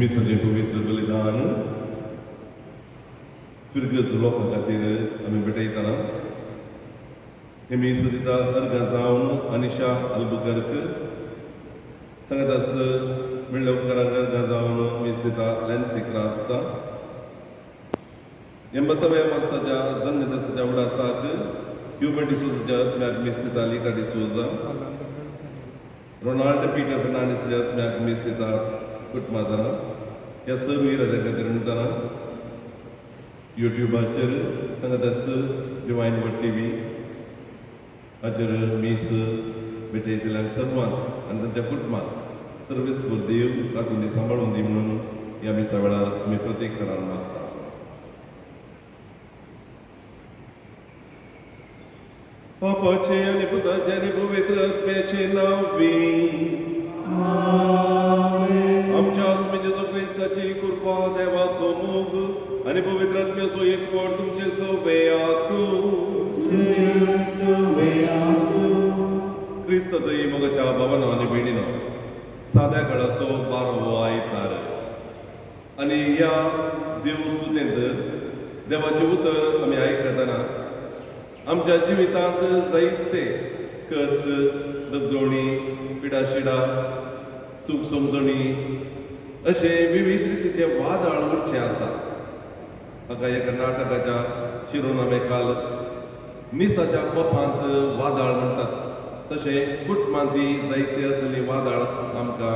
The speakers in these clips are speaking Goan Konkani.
मिसाचें पवित्र बलिदान फिरगज लोकां खातीर आमी भेटयतना हे मीस दिता अर्गां जावन अनिशा अल्बुकर्क सांगातास मेळ्ळे उपकारांक अर्गां जावन मीस दिता लॅन्सी क्रास्ता. 80व्या वर्साच्या जल्मदिसाच्या उडासाक ह्युबर्ट डिसोजाच्या आत्म्याक मीस दिता लिका डिसोजा. रोनाल्ड पीटर फर्नांडीसच्या आत्म्याक मीस दिता कुटुंबादारां. ह्या सर्व इराद्या खातीर म्हणटना युट्युबाचेर सांगातास डिवायन वर्ड टीव्ही हाचेर मीस भेटयतल्यांक सर्वांक आनी तांच्या कुटुंबाक सर्वेस्पर देव राखून दी, सांबाळून दी म्हणून ह्या मिसा वेळार आमी प्रत्येक तरान मागता. बापाचे आनी पुताचे आनी पवित्र आत्म्याचे नांवी. आमच्या स्वामी जेजू क्रिस्ताची कृपा, देवाचो मोग आनी पवित्र आत्म्याचो एकवट तुमचे सवे आसूं. क्रिस्त दई मोगाच्या भावानो आनी भयणीनो, साद्या काळाचो 12वो आयतार आनी ह्या देव स्तुतेंत देवाचें उतर आमी आयकतना आमच्या जिवितांत जायते कश्ट, दगदोणी, पिडाशिडा, सूख समजणी अशे विविध रितीचे वादळ उरचें आसा. हाका एका नाटकाच्या शिरोनामे काल मिसाच्या कोपांत वादळ म्हणटात, तशें कुटुंबांत जायते असली वादळ आमकां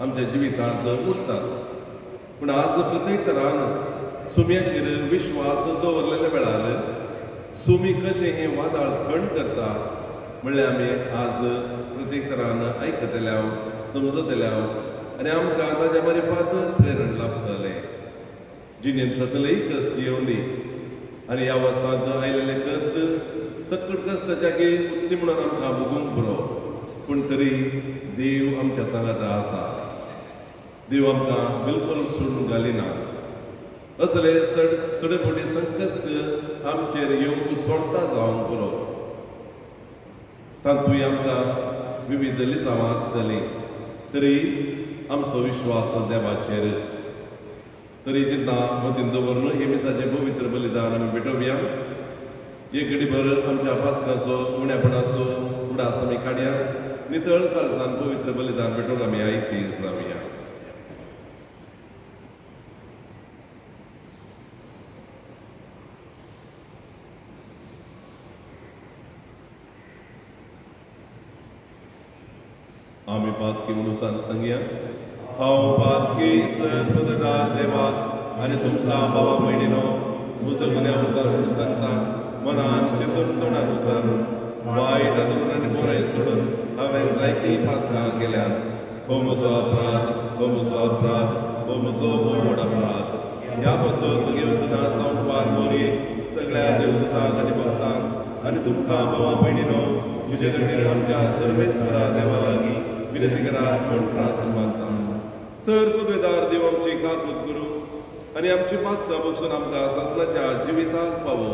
आमच्या जिवितांत उरतात. पूण आज प्रत्येक तरान सुम्याचेर विश्वास दवरलेल्या वेळार सुमी कशें हें वादळ थंड करता म्हणल्यार आमी आज प्रत्येक तरान आयकतले हांव, समजतले हांव आनी आमकां ताच्या मारिफात प्रेरण लाभतलें. जिणेंत कसलेय कश्ट येवंदी आनी ह्या वर्सांत आयलेले कश्ट सकट कश्टाच्या गे उत्ती म्हणून आमकां भोगूंक पुरो, पूण तरी देव आमच्या सांगाता आसा. देव आमकां बिलकुल सोडून घालिना. असले चड थोडे फावटी संकश्ट आमचेर येवंक सोडटा जावंक पुरो, तातूंय आमकां विविध लिसांवां आसतलीं, तरी आमचो विश्वास देवाचेर. तरी चिंता मतीन दवरून हे मिसाचें पवित्र बलिदान आमी भेटोवया. एक घडीभर आमच्या पातकाचो, उण्यापणाचो उडास आमी काडया. नितळ काळजान पवित्र बलिदान भेटोवंक आमी आयती जावया. आमी पातकी म्हणून सांगया. हांव पातकी सर्वदार देवाक आनी तुमकां बाबा भयणीनो, म्हजो गुन्यांव विचारून सांगता. मनान चिंतून, तोंडान विचारून, वायट आदरून आनी बरें सोडून हांवें जायतीं पातकां केल्यात. हो म्हजो अपराध, हो म्हजो अपराध, हो म्हजो व्हड अपराध. ह्या पासून तुगे सदांच जावन वार मोरी सगळ्या देवदूतांक आनी भक्तांक आनी तुमकां बाबा भयणीनो, तुजे खातीर आमच्या सर्वेस्परा देवा लागीं विनंती करात म्हूण प्रार्थना मागता. सर पदवेदार देव आमची काकूत करूं आनी आमची पातकां बक्षून आमकां सासणाच्या जिविताक पावो.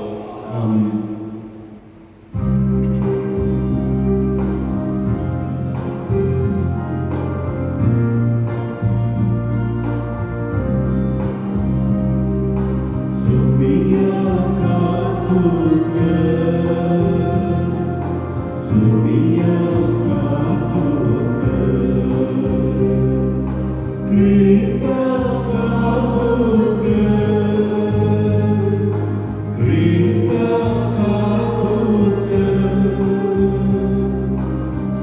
Sumia kakuka, Sumia kakuka, Krista kakuka, Krista kakuka,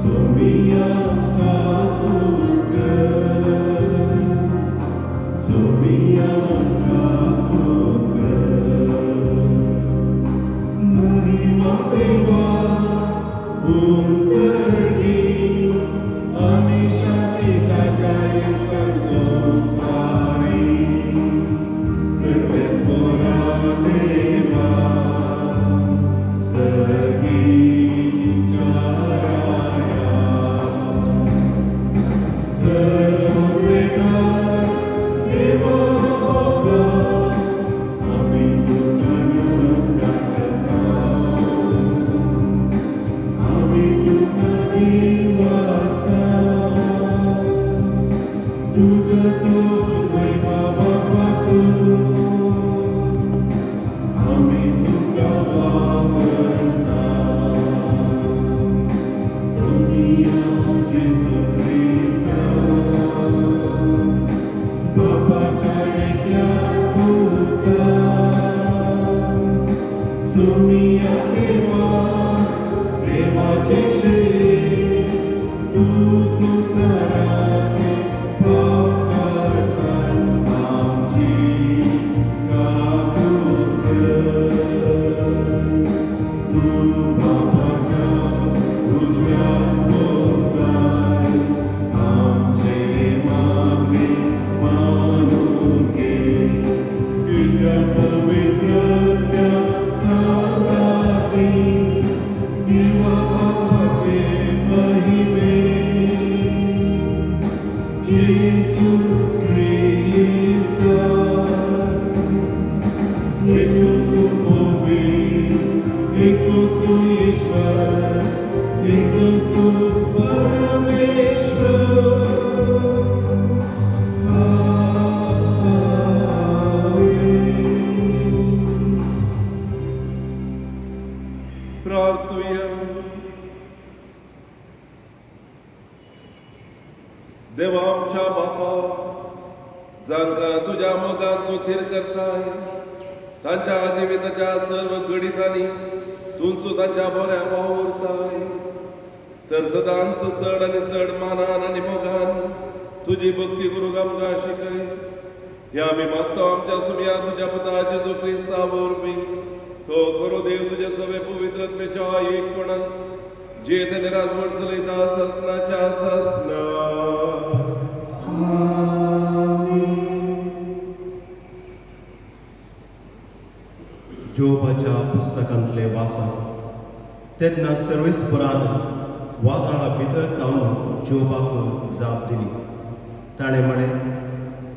Sumia kakuka, Sumia kakuka. Mahima देवा उंचरगी आनी शांती ताच्या इश्टान संवसारी. सर्वेस्परा देवा सर्गीच्या राया, सर्ववेदार देवा बाबा, आमी तुका नमस्कार करता, आमी तुका देवा आमच्या बापा, जांकां तुज्या मोगान तूं थीर करताय, तांच्या जिविताच्या सर्व घडितांनी तूंच तांच्या बऱ्या वावुरताय. तर सदांच चड आनी चड मानान आनी मोगान तुजी भक्ती करूंक आमकां शिकय. हे आमी मागता आमच्या सुमया तुज्या पुता जेजू क्रिस्ता वरवीं. तो खरो देव तुज्या सगळे पवित्रत्मेच्या एकपणान जियेत आनी राजवट चलयता ससनाच्या ससना. जोबाच्या पुस्तकांतले वाचन. तेन्ना सर्वेस्परान वादळा भितर धांवन जोबाक जाप दिली. ताणें म्हळें,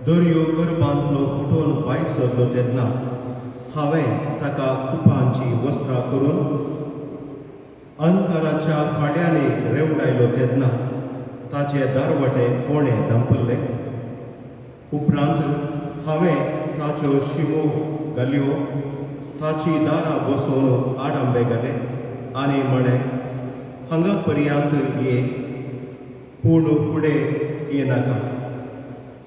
दर्यो गर्भांतलो फुटोवन भायर सरलो तेन्ना हांवें ताका कुपांची वस्त्रां करून अंकाराच्या फाड्यांनी रेवडायलो तेन्ना ताचे दारवटे कोणें धांपल्ले? उपरांत हांवें ताच्यो शिमो घाल्यो, ताची दारां बसोवन आडांबे घाले आनी म्हळें, हांगा पर्यंत ये, पूण फुडें येनाका,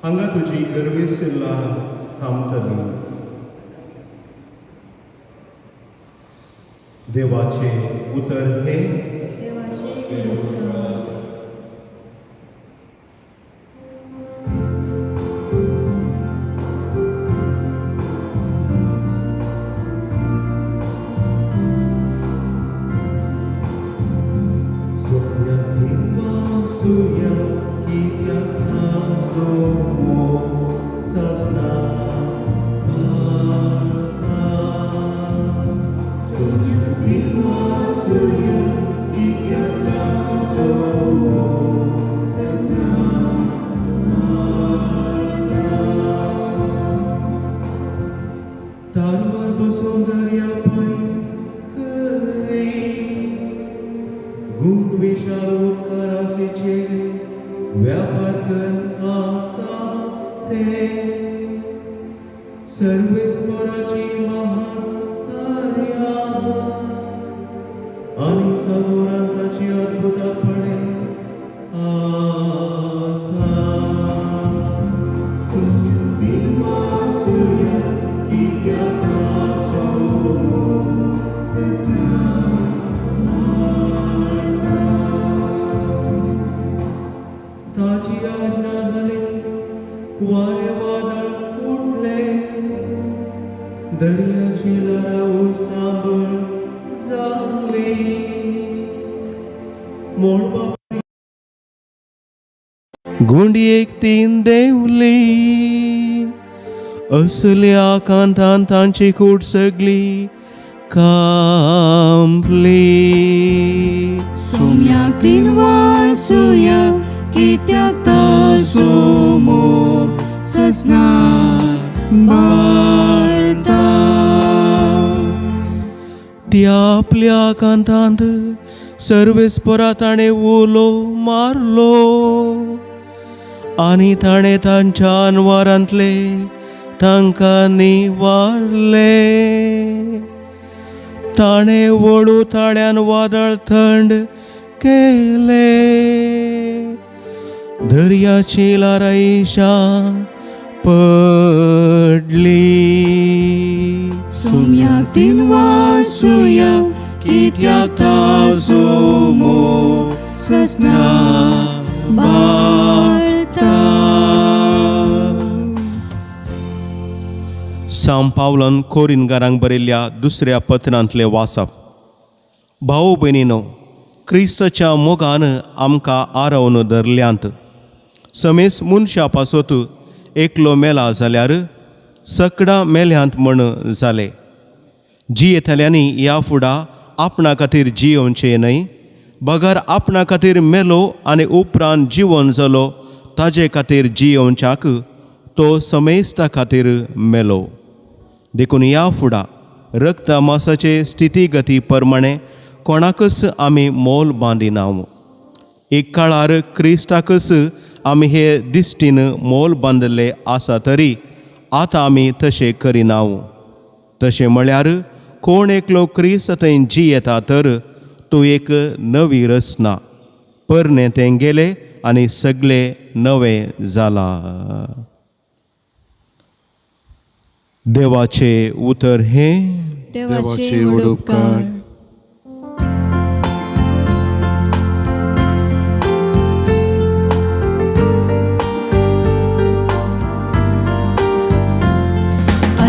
हांगा तुजी गर्वेस्त ल्हारां थांबतली. देवाचें उतर हें. देवाचे उपकार. सोम्या वासुया कित्याक ताजो मोग सजना पाळता. वासुया कित्याक ताजो मोग सजना पाळता. तारवार बसून दर्या परी करी, गुण विशाल उपकारासीचेर व्यापार कर आसा ते. सर्वेस्पराची महान कार्या आनी सागोरांत ताची अद्भुतापणे आसा. वासुया कित्याक ताजो मोग सजना. ताची आज्ञा जाली, वारे वादळ उठले, दर्याची ल्हारां उडसांबळ जाली. मळबा गुंडयेक तीन देंवली, असल्या कांतान तांची कूड सगळी कांपली. सोम्याक तीन वासुया कित्याक ताजो मोग सजना बाळता. त्या आपल्या कांतांत सर्वेस्परा ताणें उलो मारलो आनी ताणें तांच्या अनवारांतले तांकां निवारले. ताणें वळू ताळ्यान वादळ थंड केले, दर्याची ल्हारां शांत पडली. सोम्याक तीन वासुया कित्याक ताजो मोग सजना बाळता. सांव पावलान कोरिनगारांक बरयल्ल्या दुसऱ्या पत्रांतलें वाचप. भाव भयणीनो, क्रिस्ताच्या मोगान आमकां आरोवन धरल्यांत. समेस मनशा पासत एकलो मेला जाल्यार सकडां मेल्यांत म्हण जालें. जियेतल्यांनी ह्या फुडा आपणा खातीर जियोवचें न्हय, बगर आपणा खातीर मेलो आनी उपरांत जिवन जालो ताजे खातीर जियोवच्याक तो समेस्ता खातीर मेलो. देखून ह्या फुडा रक्ता मासाचे स्थिती गती प्रमाणे कोणाकच आमी मोल बांदिना. एक काळार क्रिस्ताकच आमी हे दिश्टीन मोल बांदिल्ले आसा, तरी आतां आमी तशें करिना. तशें म्हळ्यार कोण एकलो क्रिस्त थंय जियेता तर तो एक नवी रचना, परणे तें गेले. आनी सगळे नवे जाला. देवाचे उतर हें. देवाचे व्हड उपकार.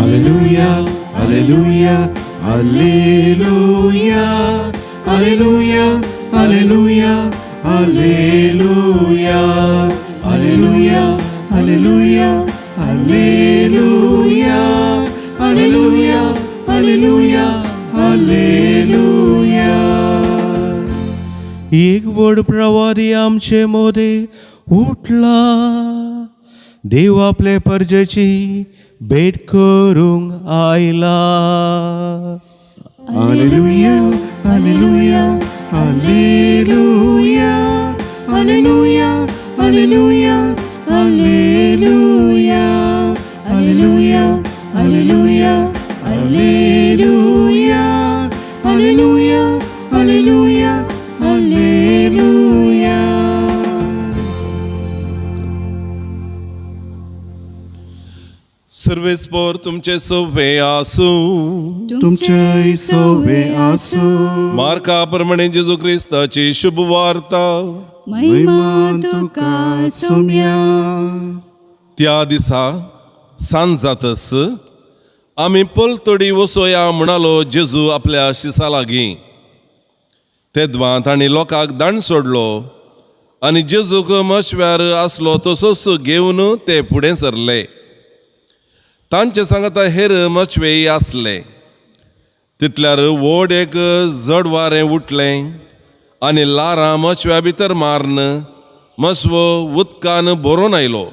Alleluia, Alleluia, Alleluia, Alleluia, Alleluia, Alleluia, Alleluia, Alleluia, Alleluia, Alleluia, Alleluia, Alleluia. एक व्हड प्रवादी आमचे मोदे उठला, देव आपले परजेची भेट करूंक आयला. Alleluia, Alleluia, Alleluia, Alleluia, Alleluia, Alleluia, Alleluia, Alleluia, Alleluia, Alleluia, Alleluia, Alleluia. सर्वेस्पोर तुमचे सवे आसूं. तुमच्याय सवे आसूं. मार्का प्रमाणे जेजू क्रिस्ताची शुभ वार्ता. महिमा तुका सोम्या. त्या दिसा सांज जातस आमी पलतडी वसोया म्हणालो जेजू आपल्या शिसा लागीं. तेदवां तांणी लोकांक दांड सोडलो आनी जेजूक मशव्यार आसलो तसोच घेवन ते फुडें सरले. तांचे सांगाता हेर मचवेय आसले. तितल्यार व्हड एक जड वारें उठलें आनी लारां मचव्या भितर मारून मसवो उदकान भरून आयलो.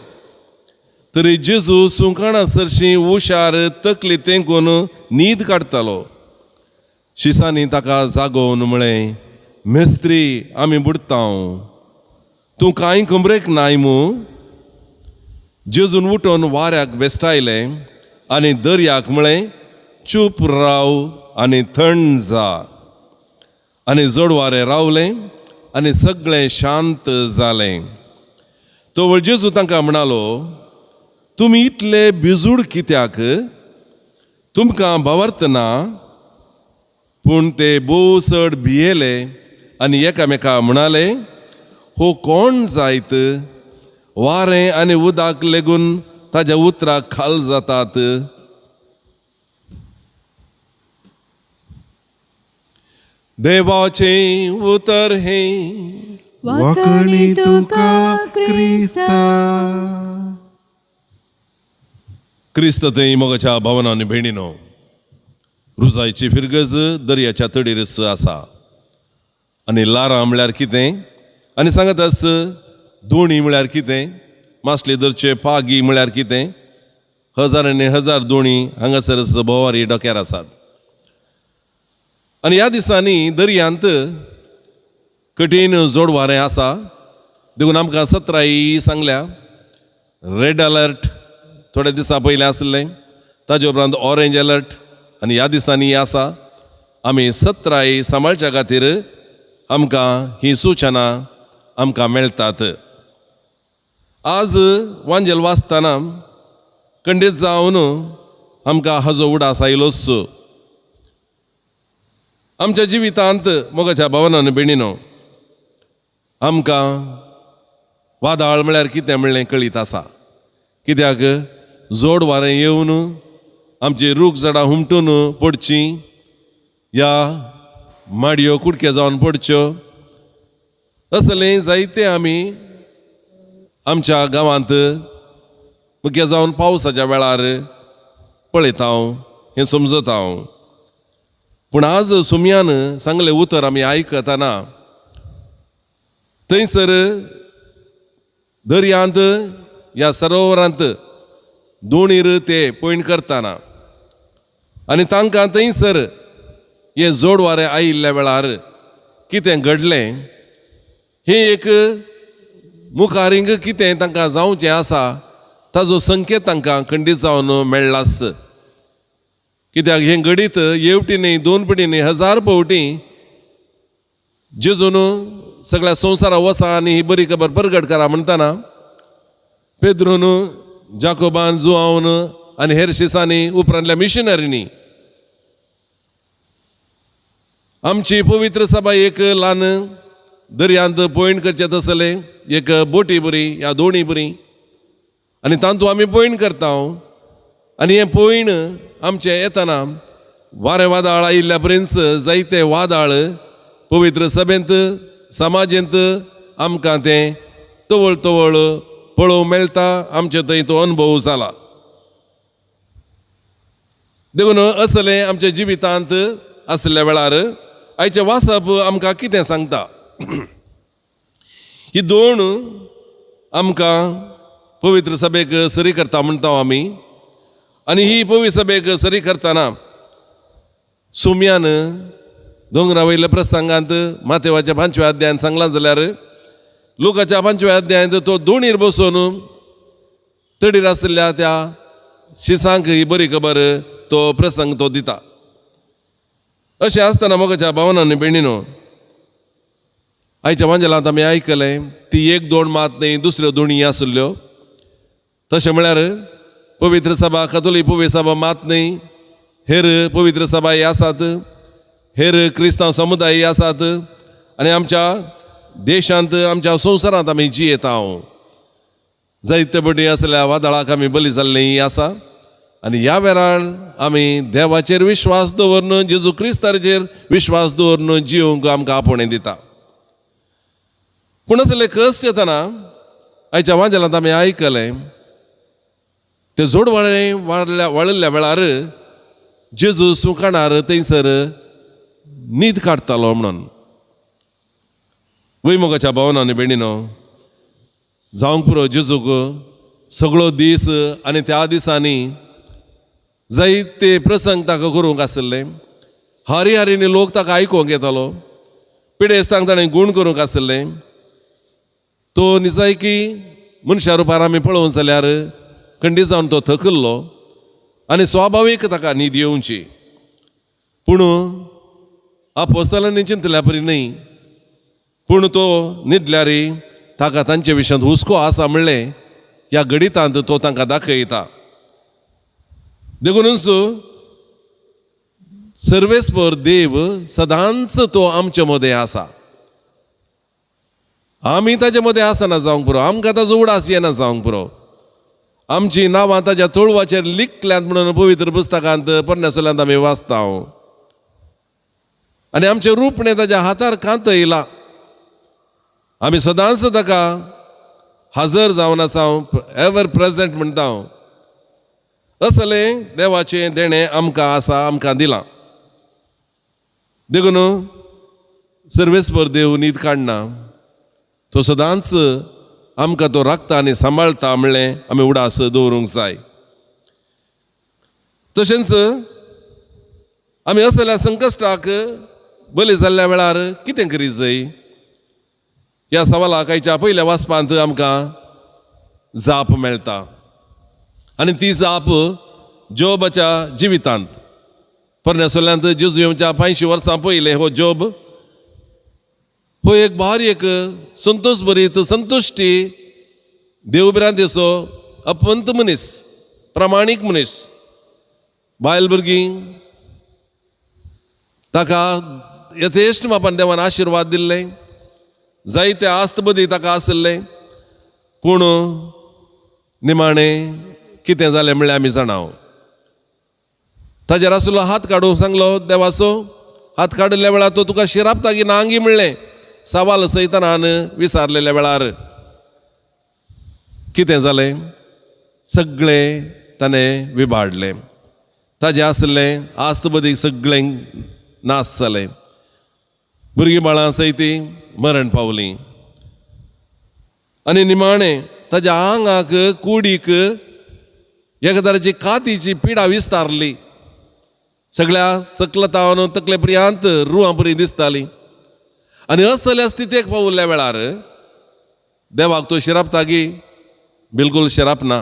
तरी जेजू सुंकाणा सरशीं उशार तकली तेंकून न्हीद काडटालो. शिसांनी ताका जागोवन म्हळें, मेस्त्री आमी बुडटा, तूं कांय खबरेक नाय मू? जेजून उठोवन वाऱ्याक बेस्टायलें आनी दर्याक म्हळें, चूप राव आनी थंड जा. आनी जोड वारें रावलें आनी सगळें शांत जालें. तो जेजू तांकां म्हणालो, तुमी इतले बिजूड कित्याक? तुमकां भावार्थ ना? पूण ते भोव चड भियेले आनी एकामेका म्हणाले, हो कोण जायत? वारें आनी उदक लेगून ताज्या उतराक खाल जातात. देवाचें उतर हें. वाकणी तुका क्रिस्ता. क्रिस्त थंय मोगाच्या भावना आनी भयणीनो, रुजायची फिरगज दर्याच्या तडीर आसा आनी लारां म्हळ्यार कितें आनी सांगत आस दोणी म्हळ्यार कितें, मासले धरचे पागी म्हळ्यार कितें. हजार आनी हजार दोणी हांगासर भोवारी डोक्यार आसात. आनी ह्या दिसांनी दर्यांत कठीण जोड वारें आसा, देखून आमकां सत्राई सांगल्या. रेड अलर्ट थोड्या दिसां पयलीं आसलें, ताजे उपरांत ऑरेंज अलर्ट आनी ह्या दिसांनी आसा. आमी सत्राई सांबाळच्या खातीर आमकां ही सुचना आमकां मेळटात. आज वांजेल वाचतना खंडीत जावन आमकां हाजो उडास आयलोच. आमच्या जिवितांत मोगाच्या भावनान भयणीनो, आमकां वादळ म्हळ्यार कितें म्हणलें कळीत आसा. कित्याक जोड वारें येवन आमची रूख झाडां हुमटून पडचीं या माडयो कुडके जावन पडच्यो असलें जायते आमी आमच्या गांवांत मुख्य जावन पावसाच्या वेळार पळयता हांव, हें समजता हांव. पूण आज सुमयान सांगलें उतर आमी आयकतना थंयसर दर्यांत ह्या सरोवरांत दोणीर ते पयण करतना आनी तांकां थंयसर हें जोड वारें आयिल्ल्या वेळार कितें घडलें हें एक मुखारींग कितें तांकां जावचें आसा ताजो संकेत तांकां खंडीत जावन मेळ्ळाच. कित्याक हें घडीत येवटी न्ही, दोन पटी न्ही, हजार फावटी जेजून सगळ्या संवसारा वसा आनी ही बरी खबर परगट करा म्हणटाना पेद्रून, जाकोबान, जुआवन आनी हेर शिसांनी, उपरांतल्या मिशनरींनी आमची पवित्र सभा एक ल्हान दर्यांत पॉयंट करचें तसलें एक बोटी बरी या दोणी बरी आनी तातूंत आमी पॉयंट करता. आनी हें पॉयण आमचें येतना वारें वादळ आयिल्ल्या पर्यंत जायते वादळ पवित्र सभेंत समाजेंत आमकां तें तवळ तवळ पळोवंक मेळटा. आमचे थंय तो अनुभव जाला. देखून असलें आमच्या जिवितांत आसल्या वेळार आयचें वाचप आमकां कितें सांगता? ही दोन आमकां पवित्र सभेक सरी करता म्हणटा आमी. आनी ही पवित्र सभेक सरी करतना सुम्यान दोंगरा वयल्या प्रसंगांत मातेवाच्या 5व्या अध्यायांत सांगलां जाल्यार लोकाच्या 5व्या अध्यायांत तो दोणीर बसून तडीर आशिल्ल्या त्या शिसांक ही बरी खबर तो प्रसंग तो दिता. अशें आसतना मोगाच्या भावनांनी भयणीनो, आयच्या वांजेलांत आमी आयकलें ती एक दोन मात न्हय दुसऱ्यो दोणी आशिल्ल्यो. तशें म्हळ्यार पवित्र सभा कथोलीक पवित्र सभा मात न्हय, हेर पवित्र सभाय आसात, हेर क्रिस्तांव समुदाय आसात आनी आमच्या देशांत आमच्या संवसारांत आमी जियेता. जायते बडी आसल्या वादळाक आमी बली जाल्लीं आसा आनी ह्या वेळार आमी देवाचेर विश्वास दवरून जेजू क्रिस्ताचेर विश्वास दवरून जिवंक आमकां आपोवणें दिता. पूण असले कश्ट येतना आयच्या वांजेलांत आमी आयकलें ते जोडवाळे वाळिल्ल्या वेळार जेजू सुकाणार थंयसर न्हीद काडटालो म्हणून. वयमोगाच्या भावना आनी भयणीनो, जावंक पुरो जेजूक सगळो दीस आनी त्या दिसांनी जायते प्रसंग ताका करूंक आशिल्ले. हारी हारीनी लोक ताका आयकूंक येतालो. पिडेस्तांक ताणें गूण करूंक आशिल्लें. तो निजायकी मनशा रुपार आमी पळोवंक जाल्यार खंडीत जावन तो थकिल्लो आनी स्वाभावीक ताका न्हीद येवची. पूण आपोस्तालांनी चिंतल्या परी न्हय, पूण तो न्हिदल्यार ताका तांचे विशयांत हुस्को आसा म्हणलें ह्या गणितांत तो तांकां दाखयता. देखूनच सर्वेस्पर देव सदांच तो आमचे मदें आसा. आमी ताजे मदें आसना जावंक पुरो, आमकां ताजो उडास येना जावंक पुरो. आमची नांवां ताज्या तळवाचेर लिखल्यांत म्हणून पवित्र पुस्तकांत पोरण्या सोल्यांत आमी वाचता. आनी आमचें रूपणें ताज्या हातार कांत येयलां. आमी सदांच ताका हजर जावन आसा, एवर प्रेजंट म्हणटा. असलें देवाचें देणें आमकां आसा, आमकां दिलां. देखून सर्वेस्पर देव न्हीद काडना, तो सदांच आमकां तो राखता आनी सांबाळटा म्हणलें आमी उडास दवरूंक जाय. तशेंच आमी असल्या संकश्टाक बली जाल्ल्या वेळार कितें करीत जाय ह्या सवालाक आयच्या पयल्या वाचपांत आमकां जाप मेळटा. आनी ती जाप जोबाच्या जिवितांत पोरण्या सोल्यांत जेजू येवच्या 85 वर्सां पयलें हो जोब हो एक भारी एक संतोश भरीत संतुश्टी देवभिरांतेचो अपंत मनीस, प्रामाणीक मनीस. बायल भुरगीं ताका यथेश्ट मापान देवान आशिर्वाद दिल्ले, जायते आस्त बदी ताका आशिल्ले. पूण निमाणें कितें जालें म्हणल्यार आमी जाणा. ताजेर आशिल्लो हात काडूंक सांगलो देवाचो, हात काडिल्ल्या वेळार तो तुका शिरापता की नांगी म्हणलें सवाल सैतानान विचारलेल्या वेळार कितें जालें सगळें ताणें विबाडलें. ताजें आशिल्लें आस्त बदीक सगळें नाश जालें. भुरगीं बाळां सयती मरण पावलीं. आनी निमाणें ताज्या आंगाक कुडीक एका तरेची कातीची पिडा विस्तारली. सगळ्या सकलतावन तकले पर्यंत रुवां बरी दिसताली. आनी असल्या स्थितीक पावल्ल्या वेळार देवाक तो शिरापता गी बिलकूल शिरापना.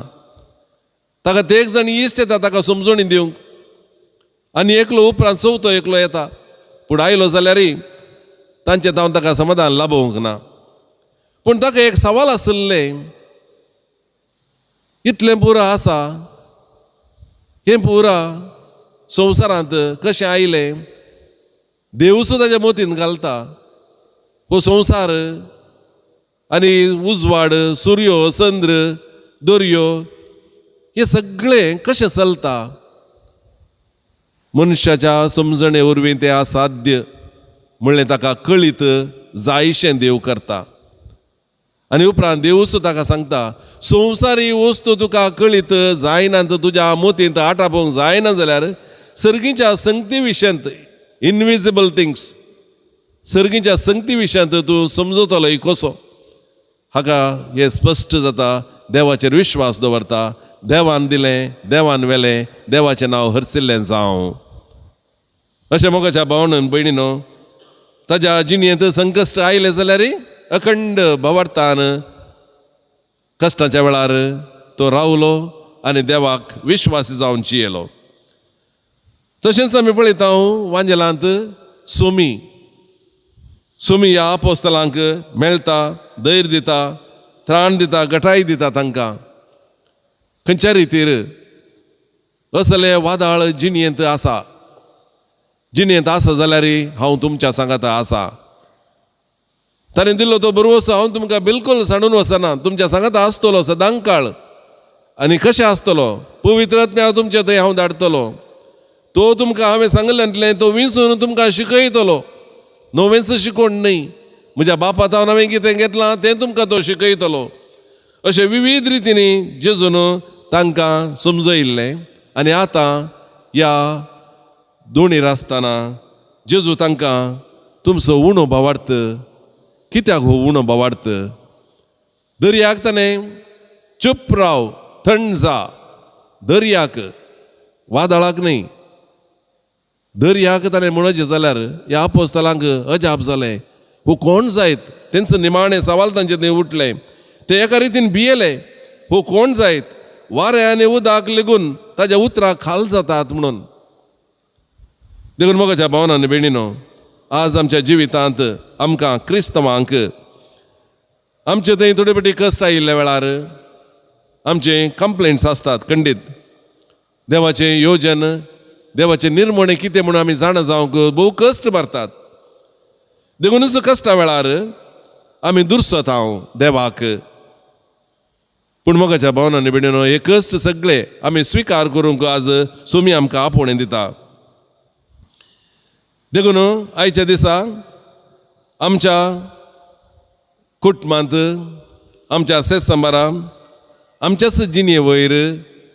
ताका ते एक जाण इश्ट येता ताका समजणी दिवंक आनी एकलो उपरांत चवथो एकलो येता. पूण आयलो जाल्यारय तांचें तावन ताका समाधान लाभोवंक ना. पूण ताका एक सवाल आशिल्लें, इतलें पुरो आसा, हें पुरा संवसारांत कशें आयलें? देवूच ताच्या मतींत घालता हो संवसार आनी उजवाड, सुर्यो, चंद्र, दर्यो हें सगळें कशें चलता? मनशाच्या समजणे वरवीं तें असाध्य म्हणलें ताका कळीत जायशें देव करता. आनी उपरांत देवूच ताका सांगता, संवसारी वस्तू तुका कळीत जायना, तुज्या मोतींत आटापोवंक जायना जाल्यार सर्गीच्या संगती विशयांत, इनविजिबल थिंग्स, सर्गीच्या संगती विशयांत तूं समजतलो कसो? हाका हें स्पश्ट जाता. देवाचेर विश्वास दवरता, देवान दिलें, देवान व्हेलें, देवाचें नांव हरसिल्लें जावं. अशें मोगाच्या भावणान भयणीनो, ताज्या जिणेंत संकश्ट आयलें जाल्यार अखंड भावार्थान कश्टाच्या वेळार तो रावलो आनी देवाक विश्वासी जावन जियेलो. तशेंच आमी पळयता वांजेलांत सोमी, सोमी ह्या आपोस्तलांक मेळटा, धैर्य दिता, त्राण दिता, गटाय दिता तांकां. खंयच्या रितीर असले वादळ जिणेंत आसा, जिणेंत आसा जाल्यार हांव तुमच्या सांगाता आसा. ताणें दिल्लो तो बरोवसो हांव तुमकां बिलकूल सांडून वचना, तुमच्या सांगाता आसतलो सदांकाळ. आनी कशें आसतलो? पवित्र आत्म्या तुमच्या थंय हांव धाडटलो, तो तुमकां हांवें सांगलें तो विंचून तुमकां शिकयतलो. नवेंच शिकोवण न्हय, म्हज्या बापा तावन हांवें कितें घेतलां तें तुमकां तो शिकयतलो. अशें विविध रितींनी जेजून तांकां समजयिल्लें. आनी आतां ह्या दोणीर आसतना जेजू तांकां तुमचो उणो भावार्थ कित्याक हो उणो भावार्थ? दर्याक ताणें चूप राव, थंड जा, दर्याक, वादळाक न्हय, दर्याक ताणें म्हणचें जाल्यार ह्या आपोस्तलांक अजाप जालें, हो कोण जायत? तेंचो निमाणें सवाल तांचे थंय उठलें. ते एका रितीन भियेले, हो कोण जायत? वारें आनी उदक लेगून ताज्या उतराक खाल जातात म्हणून. देखून मोगाच्या भावना आनी भयणीनो, आज आमच्या जिवितांत आमकां क्रिस्तवांक आमचे थंय थोडे फावटी कश्ट आयिल्ल्या वेळार आमचे कंप्लेंट्स आसतात खंडीत. देवाचें योजन, देवाचें निर्मणें कितें म्हणून आमी जाणा जावंक भोव कश्ट मारतात. देखूनच कश्टा वेळार आमी दुरसत हांव देवाक. पूण मोगाच्या भावना आनी भयणीनो, हे कश्ट सगळे आमी स्विकार करूंक आज सोमी आमकां आपोवणें दिता. देखून आयच्या दिसा आमच्या कुटुंबांत, आमच्या सेसंबारां, आमच्याच जिणे वयर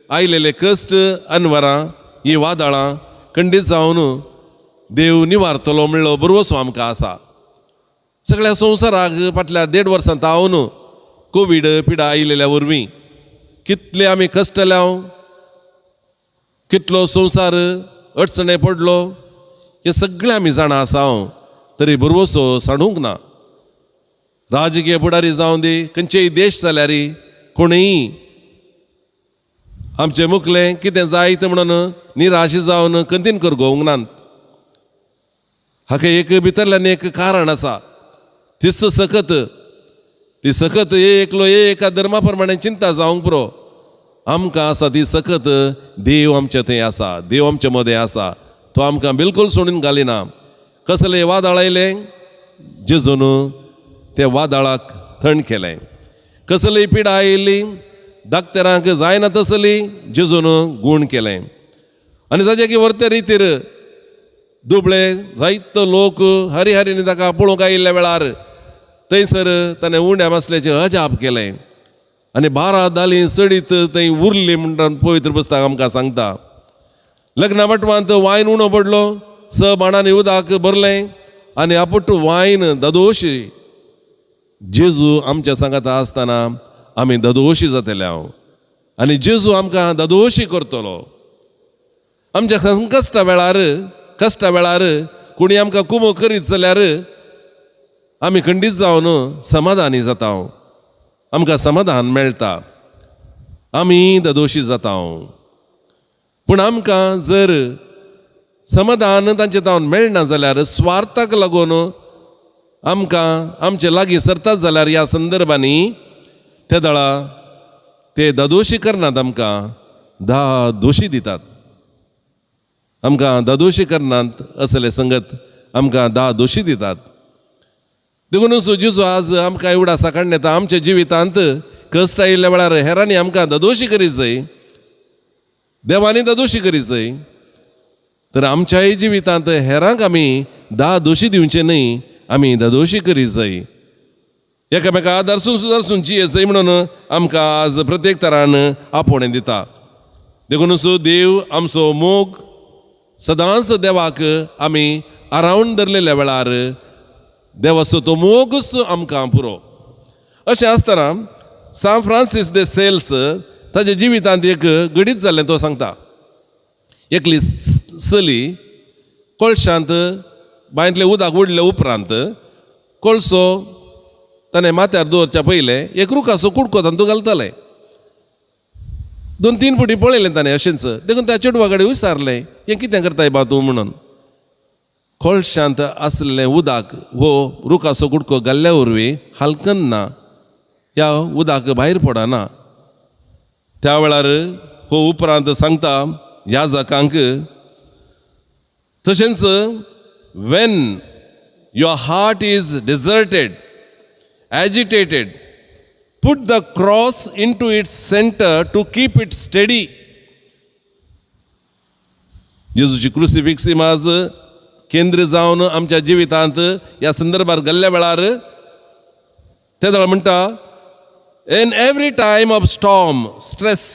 आयलेले कश्ट, अनवरां, ही वादळां खंडीत जावन देव निवारतलो म्हणलो भरवसो आमकां आसा. सगळ्या संवसाराक फाटल्या 1.5 वर्सां तावन कोवीड पिडा आयिल्ल्या वरवीं कितले आमी कश्टले, कितलो संवसार अडचणे पडलो, हें सगळें आमी जाणा आसा. तरी भरवसो सांडूंक ना. राजकीय फुडारी जावं दी, खंयचेय देश जाल्यार कोणूय आमचें मुखलें कितें जायत म्हणून निराश जावन कंतीन कर गोवंक नात. हाका एक भितरल्यान एक कारण आसा, तीच सकत. ती सकत एकलो एका धर्मा प्रमाणे चिंता जावंक पुरो. आमकां आसा ती सकत, देव आमचे थंय आसा, देव आमचे मदें आसा, तो आमकां बिलकूल सोडून घालिना. कसलें वादळ आयलें, जेजून ते वादळाक थंड केलें. कसली पिडा आयिल्ली, डाक्टरांक जायना तसली, जेजून गूण केलें. आनी ताजे की व्हरते रितीर दुबळे जायतो लोक हरिहरीनी ताका पळोवंक आयिल्ल्या वेळार थंयसर ताणें उंड्या मासल्याचें अजाप केलें आनी 12 दालीं चडीत थंय उरली म्हणटा पवित्र पुस्तक आमकां सांगता. लग्ना मटवांत वायन उणो पडलो, 6 बाणांनी उदक भरलें आनी आपुट वायन ददोशी. जेजू आमच्या सांगाता आसतना आमी ददोशी जातले हांव आनी जेजू आमकां ददोशी करतलो. आमच्या संकश्टा वेळार, कश्टा वेळार कोणी आमकां कुमो करीत जाल्यार आमी खंडीत जावन समाधानी जाता, आमकां समाधान मेळटा, आमी ददोशी जाता. पूण आमकां जर समाधान तांचे तावन मेळना जाल्यार स्वार्थाक लागून आमकां आमचे लागीं सरतात जाल्यार ह्या संदर्भांनी ते दळा ते दादोशी करनात, आमकां धा दोशी दितात. आमकां दादोशी करनात असले संगत आमकां धा दोशी दितात. देखूनच जेजू आज आमकां एवढा साकाडून येता. आमच्या जिवितांत कश्ट आयिल्ल्या वेळार हेरांनी आमकां दादोशी करीत जाय, देवांनी दादोशी करीत जाय. तर आमच्याय जिवितांत हेरांक आमी धा दोशी दिवचे न्हय, आमी दादोशी करीत जाय, एकामेका आदारसून सुदारसून जिये जाय म्हणून आमकां आज प्रत्येक तरान आपोवणें दिता. देखूनच देव आमचो मोग सदांच देवाक आमी आरावन धरलेल्या वेळार देवाचो तो मोगूच आमकां पुरो. अशें आसतना सांत फ्रांसीस दे सेल्स ताच्या जिवितांत एक घडीत जाल्लें तो सांगता. एकली चली कोळशांत बांयतलें उदक उडले उपरांत कोळसो ताणें माथ्यार दवरच्या पयलें एक रुखाचो कुडको तातूंत घालतालें. दोन तीन फावटी पळयलें ताणें अशेंच. देखून त्या चेडवा कडेन विचारलें, हें कितें करताय बा तूं म्हणून. कोळशांत आसलें उदक हो रुखाचो कुडको घाल्ल्या वरवीं हालकन ना, ह्या उदक भायर पडना. त्या वेळार हो उपरांत सांगता ह्या जाकांक, तशेंच when your heart is deserted, agitated, put the cross into its center to keep it steady. जेजूची क्रुसिफिक्स इमाज केंद्र जावन आमच्या जिवितांत ह्या संदर्भार गेल्ल्या वेळार ते जाल्यार म्हणटा, in every time of storm, stress,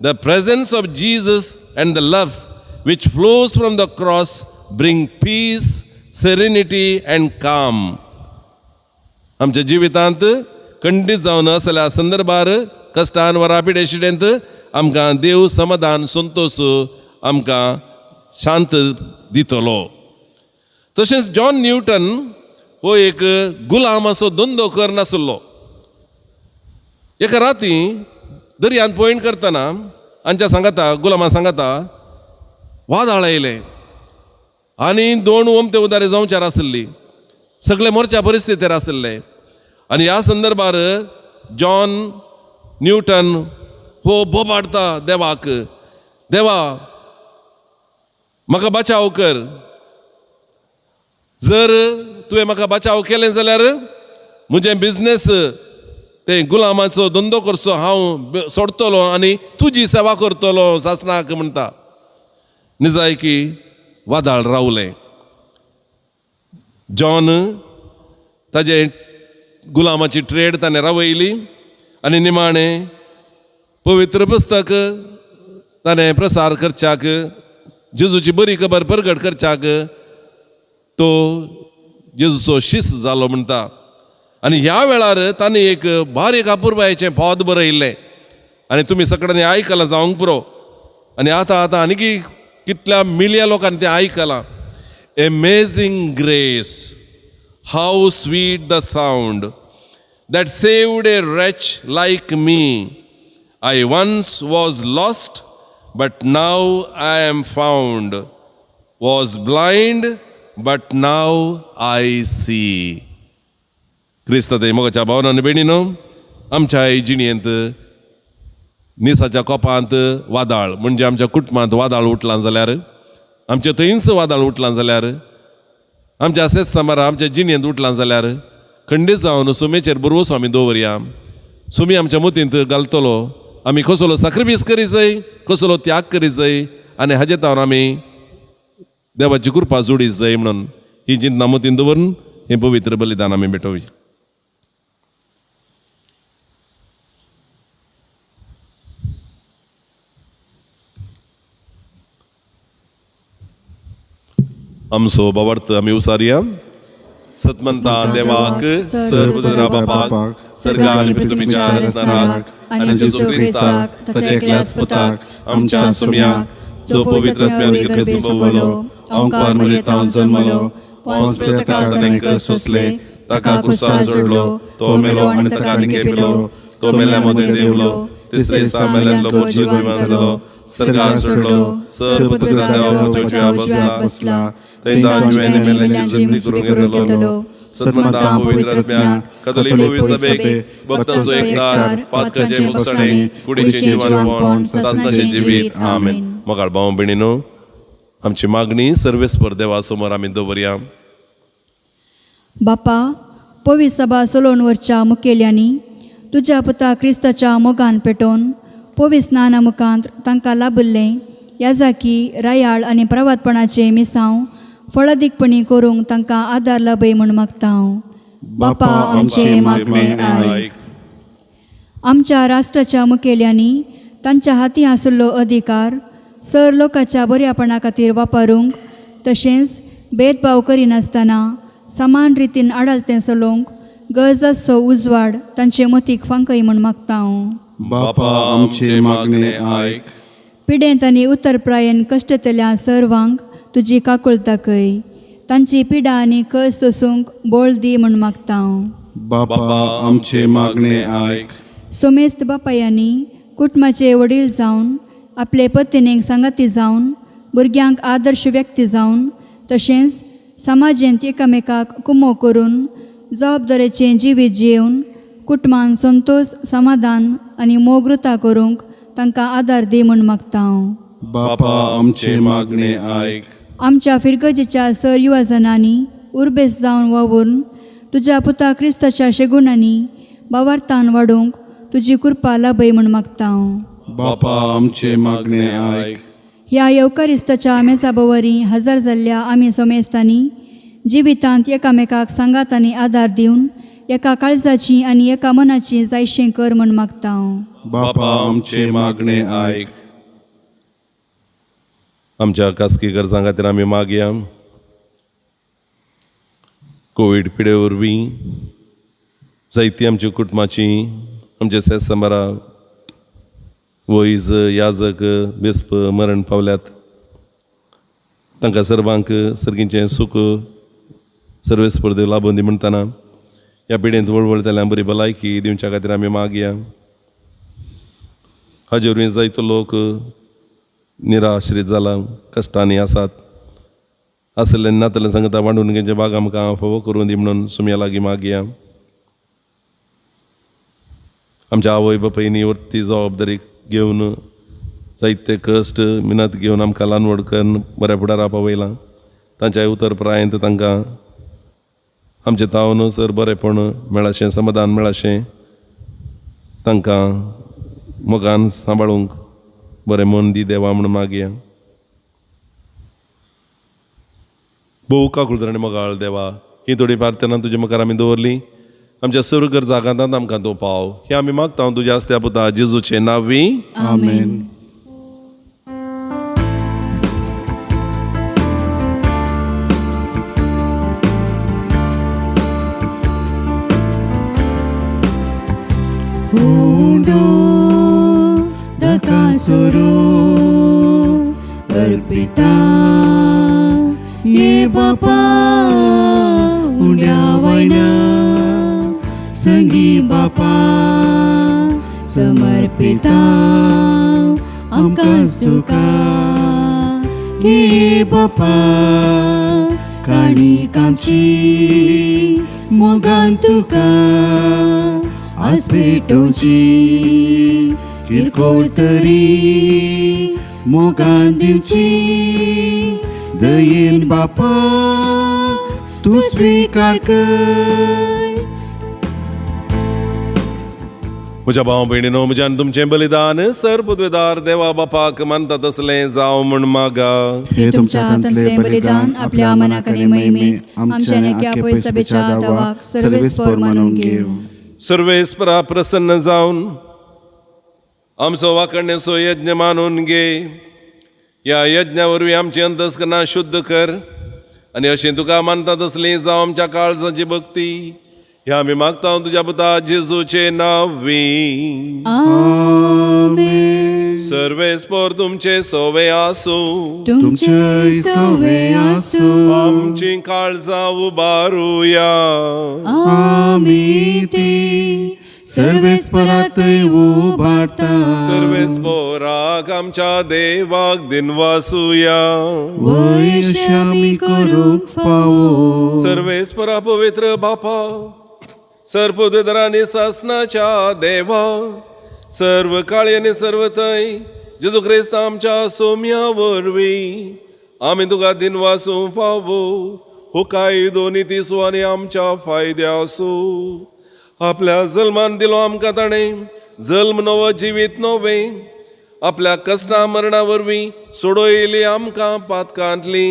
the presence of Jesus and the love which flows from the cross bring peace, serenity and calm. आमच्या जिवितांत खंडीत जावन असल्या संदर्भार कश्टान वा पिडेशिडेंत आमकां देव समाधान, संतोश आमकां शांत दितलो. तशेंच जॉन न्यूटन हो एक गुलामाचो धंदो करनासलो. एका राती दर्यांत पॉयंट करतना आमच्या सांगाता गुलामा सांगाता वादळ आयलें आनी दोन ओमते उदारे जावच्यार आसली, सगळे मोर्च्या परिस्थितीर आसले. आनी ह्या संदर्भार जॉन न्यूटन हो बोबाडता देवाक, देवा म्हाका बचाव कर, जर तुवें म्हाका बचाव केलें जाल्यार म्हजें बिजनेस ते गुलामाचो धंदो करचो हांव सोडटलो आनी तुजी सेवा करतलो सासणाक म्हणटा. निजायकी वादळ रावलें. जॉन ताजे गुलामाची ट्रेड ताणें रावयली आनी निमाणें पवित्र पुस्तक ताणें प्रसार करच्याक, जेजूची बरी खबर परगट करच्याक तो जेजूचो शिस जालो म्हणटा. आनी ह्या वेळार ताणें एक बारीक अपुरबायेचें पद बरयल्लें आनी तुमी सगळ्यांनी आयकलां जावंक पुरो. आनी आतां आतां आनीक कितल्या मिलिया लोकांनी तें आयकलां. Amazing grace, how sweet the sound that saved a wretch like me. I once was lost, but now I am found, was blind, but now I see. क्रिस्ताते मोगाच्या भावनांनी भयणीनो, आमच्या जिणेंत निसाच्या कोपांत वादळ म्हणजे आमच्या कुटुंबांत वादळ उठलां जाल्यार, आमच्या थंयच वादळ उठलां जाल्यार, आमच्या सेस सामारा आमच्या जिणेंत उठलां जाल्यार खंडीत जावन सुमेचेर बरोवचो आमी दवरया. सुमी आमच्या मतींत घालतलो आमी कसलो साक्रिफीस करी जाय, कसलो त्याग करी जाय आनी हाजे तावन आमी देवाची कृपा जोडी जाय म्हणून ही चिंतना मतींत दवरून हें पवित्र बलिदान आमी भेटोवया. आमचो बाबार्थ आमी उसारया. सतमंता देवाक, सर्वजरा बापाक, सर्गान पृथ्वीच्या रचणाराक आनी जेजू क्रिस्ताक ताच्या एकल्याच पुताक आमच्या सुम्याक, जो पवित्र आत्म्यान गर्भे संभवलो, अंकार मरेतावन जन्मलो, पोंस पिलाताक ताणें कश्ट सोंसले, ताका क्रुसार जोडलो, तो मेलो आनी ताका निकेपिलो, तो मेल्या मदें देंवलो, तिसरे दिसा मेल्यांतलो पुनरुज्जीवन जालो, सर्गार चडलो, सर्वपत्र देवा उजव्या बसला, थंय तांच्या मेल्यांची जमनी करूंक येतलो. सद्मंता पवित्र आत्म्याक, कथोलीक पवित्र सभेक, भक्तांचो एकतार, पातकांचें मुकसणें, कुडीचें जिवनपण, सासणाचें जिवीत. आमेन. मोगाळ भाव भयणीनो, आमची मागणी सर्वेस्पर देवा समोर आमी दवरया. बापा, पवी सभा चलोवन व्हरच्या मुखेल्यांनी तुज्या पुता क्रिस्ताच्या मोगान पेटोवन पवी स्नाना मुखांत तांकां लाभिल्लें याजाकी रायाळ आनी प्रवातपणाचें मिसांव फळादीकपणी करूंक तांकां आदार लाभय म्हूण मागता हांव. बापा, आमचें मागणें आयक. आमच्या राष्ट्राच्या मुखेल्यांनी तांच्या हाती आशिल्लो अधिकार सर लोकांच्या बऱ्यापणा खातीर वापरूंक तशेंच भेदभाव करिनासतना समान रितीन आडालतें चलोवंक गरज आसचो उजवाड तांचे मतीक फांकय म्हूण मागता हांव. बापा, आमचें मागणें आयक. पिडेंत आनी उत्तरप्रायेन कश्टतल्या सर्वांक तुजी काकूळ दाखय, तांची पिडा आनी कळ सोसूंक बळ दी म्हूण मागता हांव. बापा, आमचें मागणें आयक. सोमेस्त बापायांनी कुटुंबाचे वडील जावन आपले पत्नीक सांगाती जावन भुरग्यांक आदर्श व्यक्ती जावन तशेंच समाजेंत एकामेकाक कुमो करून जबाबदारेचें जिवीत जियेवन कुटुंबान संतोश, समाधान आनी मोगृता करूंक तांकां आदार दी म्हूण मागता हांव. बापा, आमचें मागणें आयक. आमच्या फिरगजेच्या सर युवाजनांनी उर्बेस जावन वावून तुज्या पुता क्रिस्ताच्या शेगुणांनी बावार्थान वाडोवंक तुजी कृपा लाभय म्हूण मागता हांव. बापा, आमचें मागणें आयक. ह्या येवकारिस्ताच्या मेजाबवरी हजर जाल्ल्या आमी सोमेस्तांनी जिवितांत एकामेकाक सांगात आनी आदार दिवन एका काळजाची आनी एका मनाची जायशें कर म्हूण मागता हांव. बापा, आमचें मागणें आयक. आमच्या खासगी गरजां खातीर आमी मागया. कोवीड पिडे वरवीं जायती आमच्या कुटुंबाची, आमच्या सेसंबरा वैज, याजक, बेस्प मरण पावल्यात. तांकां सर्वांक सर्गीचें सूख सर्वेस्पर देव लाबून दी म्हणटना ह्या पिडेंत वळवळटल्यांक बरी भलायकी दिवच्या खातीर आमी मागया. हाजे वरवीं जायतो लोक निराश्रीत जाला, कश्टांनी आसात. आसले नातले सांगता वांडून घेवचे बाग आमकां फावो करून दी म्हणून सुमया लागीं मागया. आमच्या आवय बापायनी वरती जबाबदारी घेवन जायते कश्ट मिनत घेवन आमकां ल्हान व्हड करून बऱ्या फुडारा पावयलां. तांच्या उतर प्रायेंत तांकां आमचें तावन सर बरेंपण मेळाशें, समाधान मेळाशें, तांकां मोगान सांबाळूंक बरें मन दी देवा म्हूण मागया. भोव काकुळतर आनी मोगाळ देवा, ही थोडी प्रार्थना तुजे मुखार आमी दवरली. आमच्या सर्व गरजा आकांतांत आमकां तूं पाव हें आमी मागता तुज्या आसत्या पुता जेजूचे नांवी. आमेन. उंडो दकासुरो अर्पिता ये बापा, उंड्या वयना संगी बापा समर्पिता आमकांच तुका. हे बापा, काणीक आमची मोगान तुका आज भेटोवची, किरकोळ तरी मोगान दिवची, दयेन बापा तूं स्विकार कर. म्हज्या भाव भयणीनो, म्हज्या आनी तुमचें बलिदान सर पदवेदार देवा बापाक मानता तसलें जावं म्हूण मागा. हे तुमच्या हातांतले बलिदान आपल्या मनाक आनी महिमेक, आमच्या आनी आख्या पयसभेच्या दावाक सर्वेस्पर मानून घेवं. सर्वेस्परा प्रसन्न जावन आमचो वाकण्याचो यज्ञ मानून घे. ह्या यज्ञा वरवीं आमची अंतस्करणां शुद्ध कर आनी अशें तुका मानता तसली जावं आमच्या काळजाची भक्ती. ह्या आमी मागता तुज्या पुता जेजूचे नांवी. आमेन. सर्वेस्पर तुमचे सोवे आसूं. तुमचे सवे आसूं. आमची काळजां उबारुया. आमी ती सर्वेस्परातय उबारता. सर्वेस्पोराक आमच्या देवाक दिनवासुया. वय अशें आमी करूंक फावो. सर्वेस्परा पवित्र बापा, सर्वपदरा आनी सासनाच्या देवा, सर्व काळी आनी सर्व थंय जेजू क्रिस्त आमच्या सोम्या वरवीं आमी तुका दिनवासूं पावो. हो कायदो नितीसो आनी आमच्या फायद्यासो आपल्या जल्मान दिलो आमकां ताणें जल्म नवो जिवीत नवें, आपल्या कश्टा मरणा वरवीं सोडयली आमकां पातकांतली,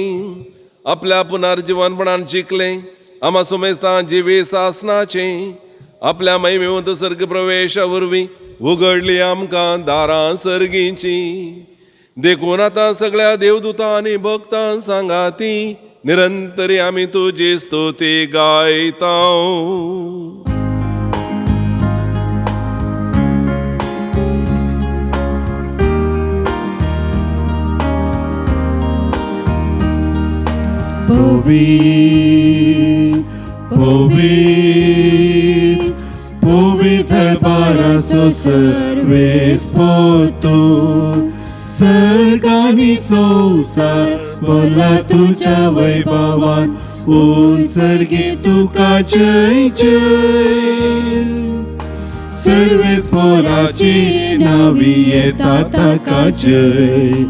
आपल्या पुनर्जिवनपणान जिखलें आमा सुमेस्तां जिवी सासनाचें, आपल्या महिमेवंत सर्ग प्रवेशा वरवीं उगडली आमकां दारां सर्गींची. देखून आतां सगळ्या देवदूतां आनी भक्तां सांगाती निरंतरी आमी तुजी स्तुती गायता. पवित्र पवित्र पवित्र बारासो सर्वेस्पोतो, सर्गानी संवसार बोला तुज्या वैभवान, उत्सर्गी तुका जय जय. सर्वेस्पोराची नावी येता ताका जय,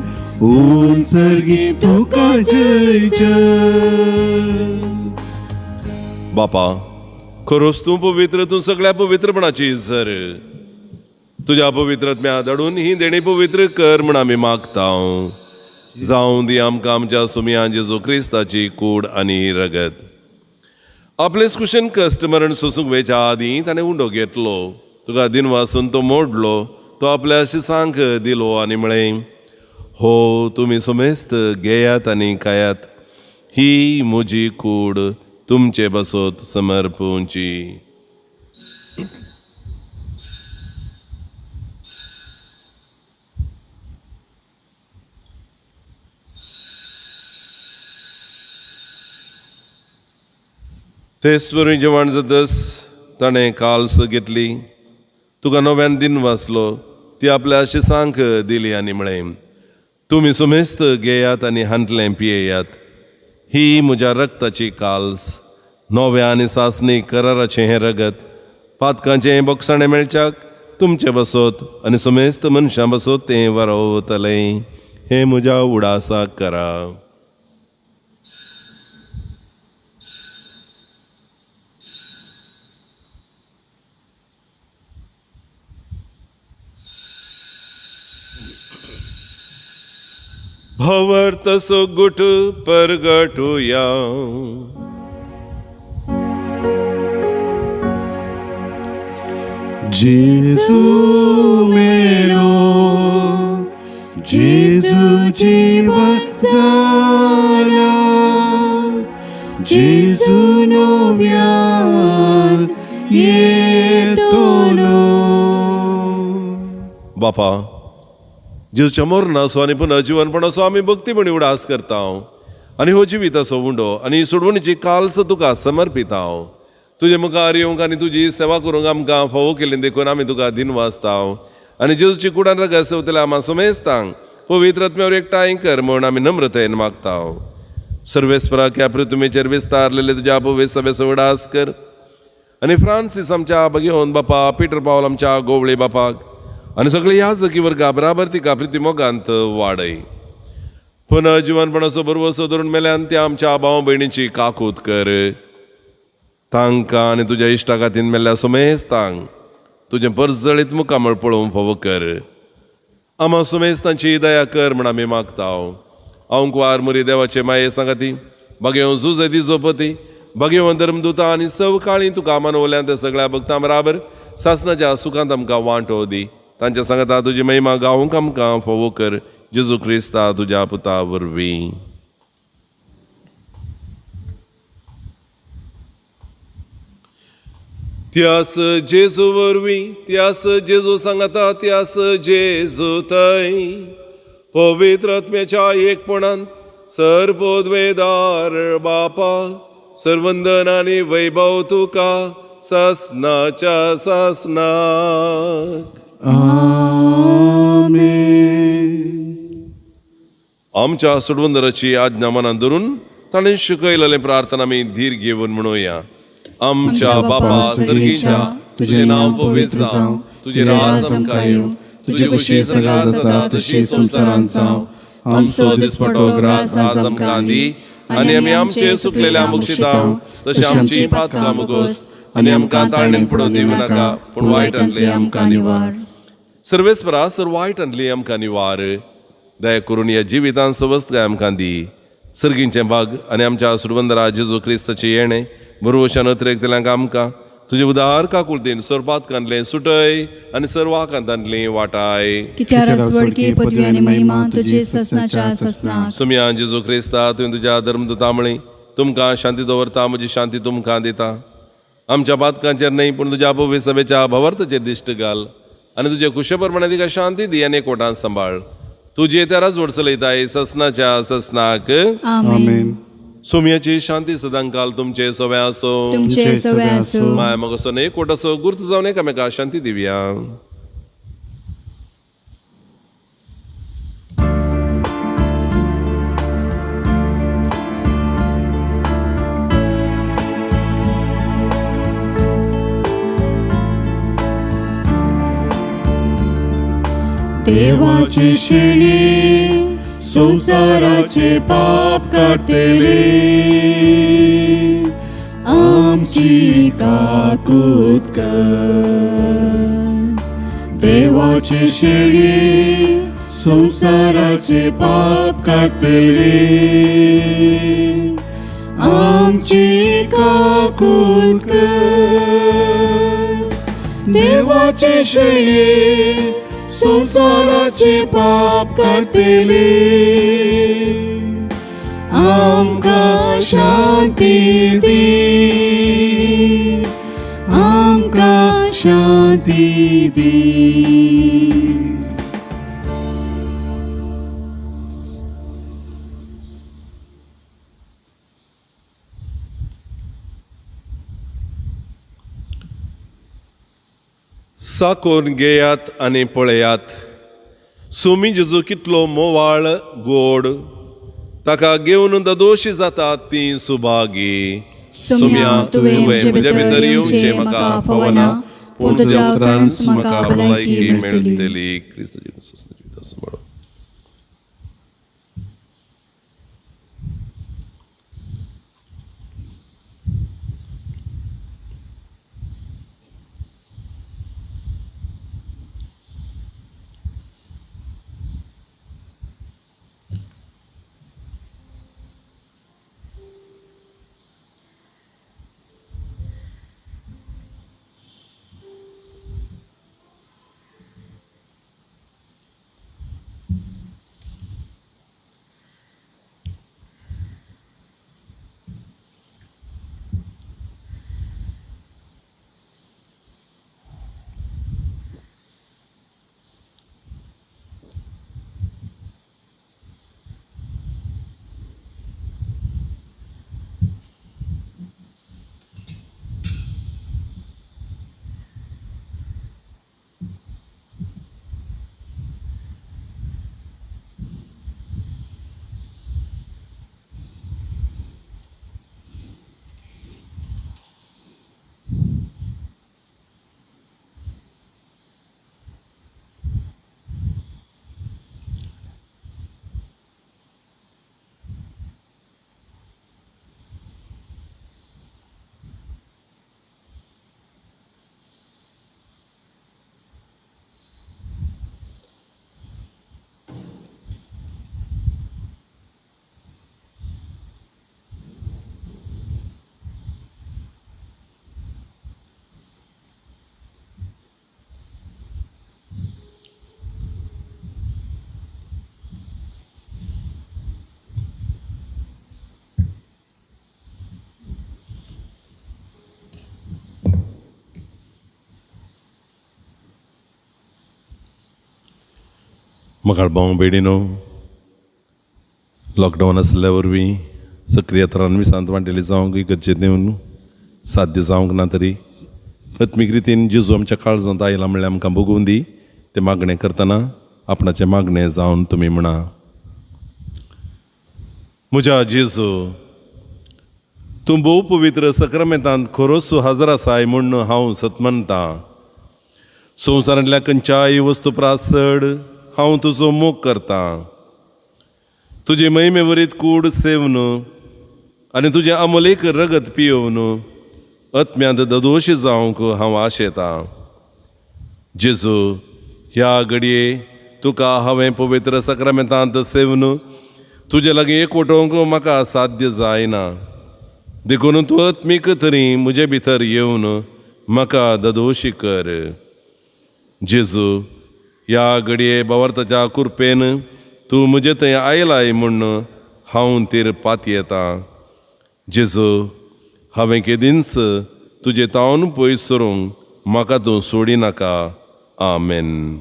उत्सर्गी तुका जय जय. बापा, खरोच तूं पवित्र, तूं सगळ्या पवित्रपणाची सर. तुज्या पवित्रत्म्या धाडून ही देणी पवित्र कर म्हण आमी मागता. जावं दी आमकां आमच्या सुमया जेजू क्रिस्ताची कूड आनी रगत. आपले कुशेन कश्ट मरण सोसूंक वेच्या आदीं ताणें उंडो घेतलो, तुका दिनवासून तो मोडलो, तो आपल्या शिसांक दिलो आनी म्हळें, हो तुमी सुमेस्त घेयात आनी खायात, ही म्हजी कूड तुमचे बसत समर्पूंची. तेच वरवीं जेवण जातच ताणें काल्स घेतली, तुका नव्यान दिन वाचलो, ती आपल्या शिसांक दिली आनी म्हळें, तुमी सुमेस्त घेयात आनी हांतलें पियेयात, ही म्हज्या रक्ताची काल्स, नव्या आनी सासणी कराराचें हें रगत, पातकांचें हें बोगसाणें मेळच्याक तुमचें बसत आनी सुमेस्त मनशां बसत तें वरवतलें, हें म्हज्या उडासाक करा. भवर्त सुगुट परगटुया. जेजू मेलो, जेजू जीवन जाला, जेजू नव्यान येतलो. बापा, जेजूच्या मरणाचो आनी पुनर्जिवनपणाचो आमी भक्तीपणी उडास करता आनी हो जिविताचो उंडो आनी सोडवणीची काल्स तुका समर्पिता. तुजे मुखार येवंक आनी तुजी सेवा करूंक आमकां फावो केली देखून आमी तुका दिनवासता आनी जेजूची कुडान रगत सेवतल्या आमा सुमेस्तांक पवित्र आत्म्यावर एकठांय कर म्हूण आमी नम्रतायेन मागता. सर्वेस्परा ह्या पृथ्वीचेर विस्तारलेले तुज्या पवित्र सभेचो उडास कर आनी फ्रांसीस आमच्या भगेवन बापा, पिटर पावल आमच्या गोवळे बापाक आनी सगळे ह्या जकी वर्गा बराबर तिका प्रिती मोगांत वाडय. पुनः जिवनपणाचो बरवसो धरून मेल्यान त्या आमच्या भाव भयणीची काकूत कर. तांकां आनी तुज्या इश्टा खातीर मेल्ल्या सुमेस्तांक तुजें परजळीत मुखामळ पळोवंक फावो कर. आमा सुमेस्तांची दया कर म्हण आमी मागता. अंकवार मुरी देवाचे माये सांगाती बागेवन जुजे जोपती बागेवन धर्मदुता आनी सवकाळी तुका मानवल्यान त्या सगळ्या भक्तां बराबर सासनाच्या सुखांत आमकां वांटो दी. तांच्या सांगाता तुजी महिमा गावंक आमकां फावो कर, जेजू क्रिस्ता तुज्या पुता वरवीं. त्यास जेजू वरवीं, त्यास जेजू सांगाता, त्यास जेजू थंय पवित्र आत्म्याच्या एकपणांत सर्वोद्वेदार बापा, सर्वंदन आनी वैभव तुका ससनाच्या ससनाक. आमच्या सोडवंदराची आज्ञा मनात धरून ताणें शिकयलेलें प्रार्थना आमी धीर घेवन म्हणुया. आमच्या बापा सर्गीच्या, तुजें नांव पवित्र जावं, तुजें राज आमकां येवं, तुजी खुशी सगळ्या जाता तशी संवसारांत जावं. आमचो दिसपटो ग्रास आज आमकां दी आनी आमी आमचे सुकलेल्या मुक्षितांव तशें आमची पातकां मुगोस आनी आमकां ताळणेंत पडोवन दिवं नाका, पूण वायटांतले आमकां निवार. सर्वेस्परा सर वायटांतली आमकां निवार. दया करून ह्या जिवितान सवस्तकाय आमकां दी. सर्गींचें भाग आनी आमच्या सुरवंदरा जेजू क्रिस्ताचें येणें बरोवशान अत्रेकतल्यांक आमकां तुजें उदार काकुळतेन सोरपातकांतलें सुटय आनी सर्वाकांतांतलें वाटाय. कित्यार वडकी पदवी आनी महिमा तुजी ससनाच्या ससनाक. सुमया जेजू क्रिस्ता, तुवें तुज्या धर्मदुता म्हळी, तुमकां शांती दवरता, म्हजी शांती तुमकां दिता. आमच्या पातकांचेर न्हय पूण तुज्या पवित्र सभेच्या भवार्थाचेर दिश्ट घाल आनी तुजे कुशे प्रमाणे तिका शांती दी आनी एकवटान सांबाळ. तुजे त्या राजवट चलयताय ससनाच्या ससनाक. आमेन. सोमयाची शांती सदांकाल तुमचे सवे आसो. तुमचे सवे आसूं. माया मगो एकवट असो गुर्त जावन एकामेका शांती दिवया. देवाची शेळी संसाराचे पाप काडटले, आमची काकूत कर. देवाची शेळी संसाराचे पाप काडटले, आमची काकूत कर. देवाचे शेळी संसाराचे पाप काडटले, आमकां शांती दी, आमकां शांती दी. साकोन घेयात आनी पळयात, सुमी जेजू कितलो मोवाळ गोड, ताका घेवन ददोशी जाता ती सुभागी. सोम्या, तुवें म्हजे भितर येवचें म्हाका फावना, पूण तुज्या उतरानच म्हाका भलायकी मेळटली. क्रिस्त जिविता सांबाळो. म्हाका भाव भयणीनो, लॉकडावन आसल्या वरवीं सक्रिय तरान विसांत वांटेली जावंक इगर्जेंत येवन साध्य जावंक ना तरी आत्मीक रितीन जेजू आमच्या काळजांत आयला म्हणल्यार आमकां भोगून दी. तें मागणें करतना आपणाचें मागणें जावन तुमी म्हणा, म्हज्या जेजू, तूं भोव पवित्र सक्रामेंतांत खरोच हजर आसाय म्हूण हांव सतमनतां. संवसारांतल्या खंयच्याय वस्तू प्रास चड हांव तुजो मोग करतां. तुजे महिमे वरीत कूड सेवन आनी तुजें अमोलेक रगत पियोवन आत्म्यांत ददोश जावंक हांव आशेतां. जेजू, ह्या घडये तुका हांवें पवित्र सक्रामेंतांत सेवन तुजे लागीं एकवटोवंक म्हाका साध्य जायना, देखून तूं आत्मीक तरी म्हजे भितर येवन म्हाका ददोशी कर. जेजू, ह्या घडये बावर्ताच्या कृपेन तूं म्हजे थंय आयलाय म्हूण हांव तिर पातयेतां. जेजू, हांवें केदींच तुजे तावन पयस सरूंक म्हाका तूं सोडिनाका. आमेन.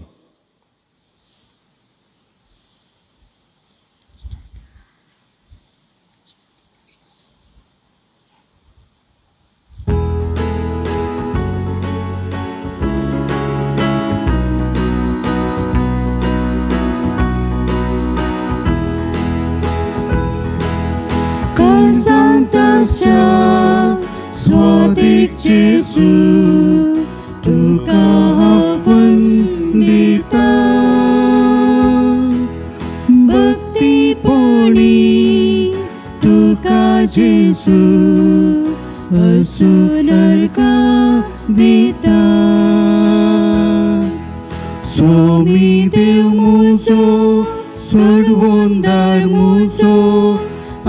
स्वादीक जेजू, तुका हांव वंदिता. भक्तीपणी तुका जेजू असून अर्घा दिता. स्वामी देव म्हजो, सोडवणदार म्हजो,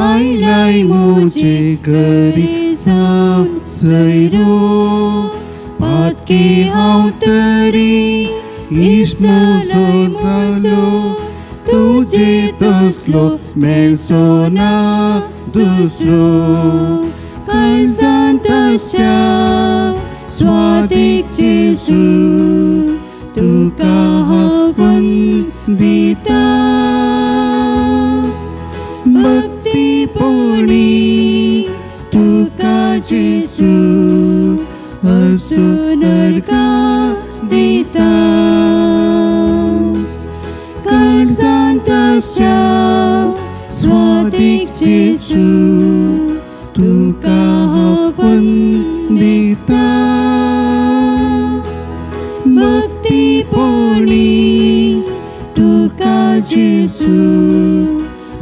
आयलाय म्हजे घरी जावन सैरो. पातकी हांव तरी इश्ट म्हजो जालो, तुजे तसलो मेळचो ना दुसरो. काळजांत आसच्या स्वादीक जेजू, तुका हांव वंदिता. भक्तीपणी तुका जेजू असून अर्घा दिता. काळजांत आसच्या स्वादीक जेजू, तुका हांव वंदिता. भक्तीपणी तुका जेजू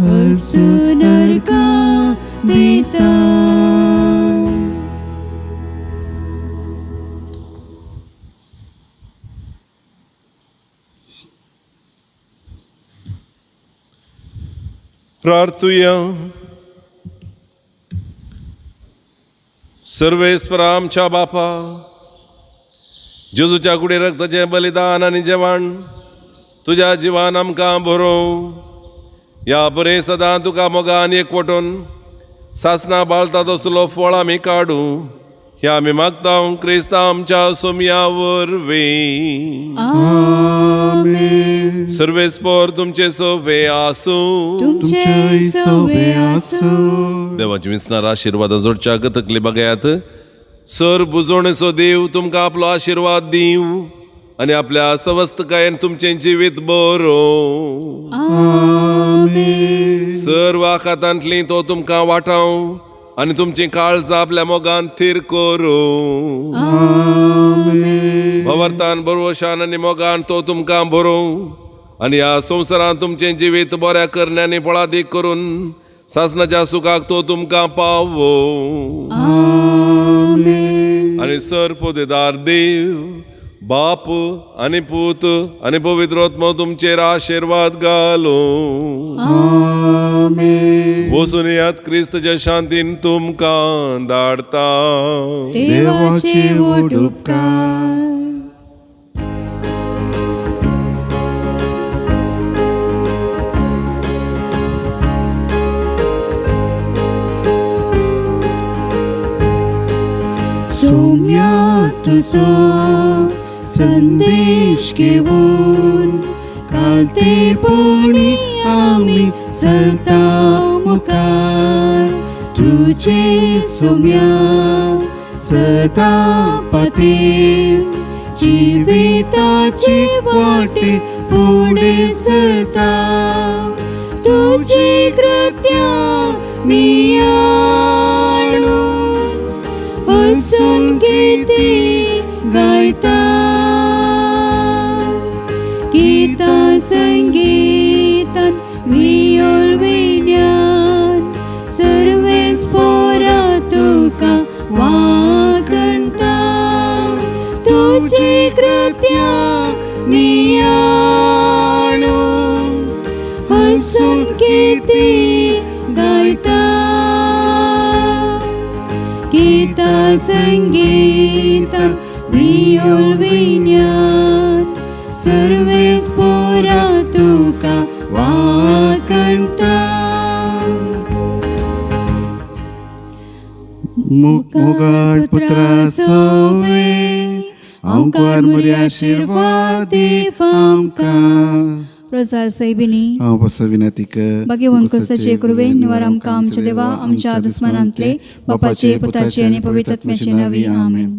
असून अर्घा दिता. प्रार्थुया. सर्वेस्परा आमच्या बापा, जेजूच्या कुडी रक्ताचें बलिदान आनी जेवण तुज्या जिवान आमकां बरोवं. ह्या बरें सदां तुका मोगान एकवटून सासना बाळता तसलो फळ आमी काडूं, ह्या आमी मागता क्रिस्ता आमच्या सोमया वरवीं. आमेन. सर्वेस्पर तुमचे सोवे आसूं. तुमचेय सवे आसूं. देवाची विसणार आशिर्वादां जोडच्या तकली बघायात. सर बुजवणेचो देव तुमकां आपलो आशिर्वाद दिवं आनी आपल्या सवस्तकायेन तुमचें जिवीत बरोवं. आमेन. सर्व आखातांतली तो तुमकां वाटावं आनी तुमचीं काळजां आपल्या मोगान थीर करूं. आमेन. भवर्थान बरोवशान आनी मोगान तो तुमकां बरोवं आनी ह्या संवसारांत तुमचें जिवीत बऱ्या करण्यांनी फळादीक करून सासणाच्या सुखाक तो तुमकां पावोवं. आमेन. आनी सर पोदेदार देव बाप आनी पूत आनी पवित्र आत्मो तुमचेर आशिर्वाद घालूं. आमेन. वचून यात क्रिस्तच्या शांतीन तुमकां धाडता. देवाचे व्हड उपकार. सोम्या तुजो संदेश घेवन कालतेपणी आमी चलता मुखार. तुजे सोम्या सदां पाती जिविताची वाटे फुडें सरता तुजी कृत्या नियाळून हसून गीती गायता गीता संगीतान वियोल विज्ञान सर्वेस पोरा तुका वागणता तुजी कृत्या नियाळून हसून गीती गायता गीता संगीता वियोल विज्ञान सर्वेस पोरा तुका वागणता मुगाळ पुत्रा सोवे आमकार मुरी आशिर्वाद आमकां रोजार सैबिनी हांव बसो विनंती कर भाग्यवंत कोसाचे कृपेन निवार आमकां आमच्या देवा आमच्या दुस्मनांतले बापाचे पुताचे आनी पवित्र आत्म्याचे नांवी आमेन.